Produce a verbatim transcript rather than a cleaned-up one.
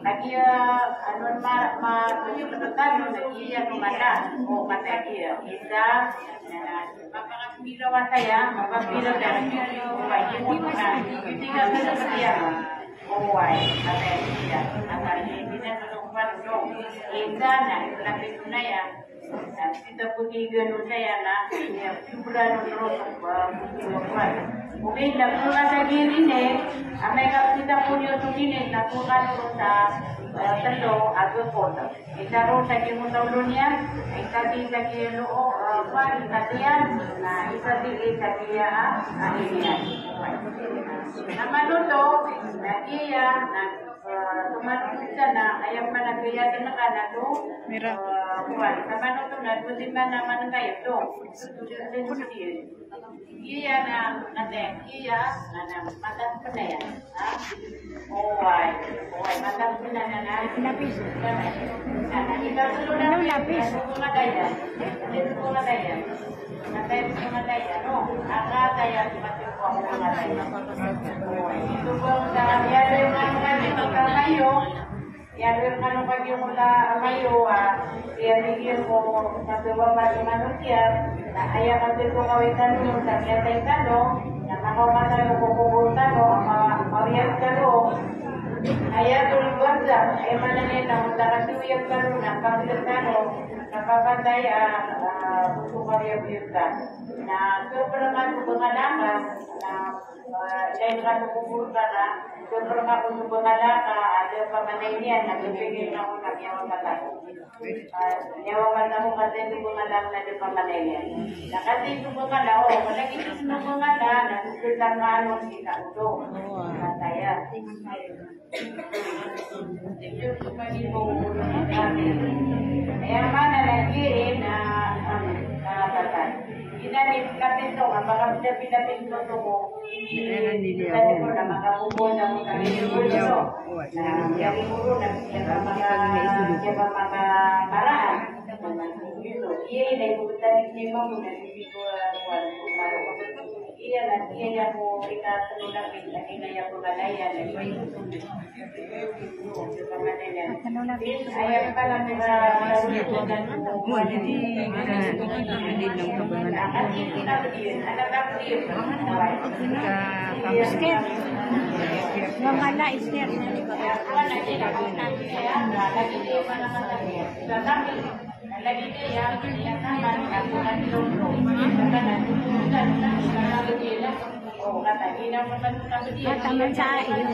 Lagi, eh, ano, ma, ma, ano, lagi, ano, mata. O, mata lagi, eh. Isa, na, na, mapapira wata ya, mapapira ya. Oway, mata lagi, eh. Oway, mata lagi, eh. Mata lagi, eh. Isa, na, lapis na ya. Sii ko pagigano saya na, iya, sobra no roo, ah, buti ko kuwan. Okay, na pagkasagiri ni, amay ka sii ko pagigano ini, na pagkano sa, ah, telo, ago kota. Isa roo sa giyangkoto a olo niyan, isa di sa giyangkoto, ah, kuwan, isa di yan, na isa di, isa di ya, ah, ah, ini yan. Na manoto, na iya, na Eh, tomanoto na, aya pman a kiyatnka na to. Mira. Eh, kuwan, tomanoto na to, di man a man kayo to. Iya na, na te, iya, na, na, mata pn iyan. Ha? Oway, oway, mata pn iyan na, na. Lapis. Na, na, ika solo na, ano, lapis? Na, solo na iyan. Solo na iyan. Aya tolbasa, aya maana niyan na mutakasoyag tano na kapatay a, ah, boto ka riyabiyag ka. Na so pn ka so bangalaka, na, ah, ilay ka so kobor ka na, so pn ka so bangalaka, a da pamanay niyan, na so pn ka so na miyawapat ako. Ah, miyawapat ako, katii so bangalaka na da pamanay niyan. Na katii so bangalaka, o, katii so bangalaka, na so pn ka ano, sii ka oto. Mataya. Aya maana na giya na, ah, ah, bata. Ina ni kapito, ah, baka pida pida pito to ko. Ina ni Leo. Ina ni Leo. Na, ina ni Leo. Na, ina ni Leo na, ina ni Leo. Ina ni Leo. Ina ni Leo. Iya, na iya ko ika tlo na pin, na ina iya ko malaya, na iya ko. Tlo na pin. Aya pala mira. Mo, di, di, ah, di lang ka ba nga. Ka, ka, Esther. Nga mala, Esther. Ah, taman sa iyo.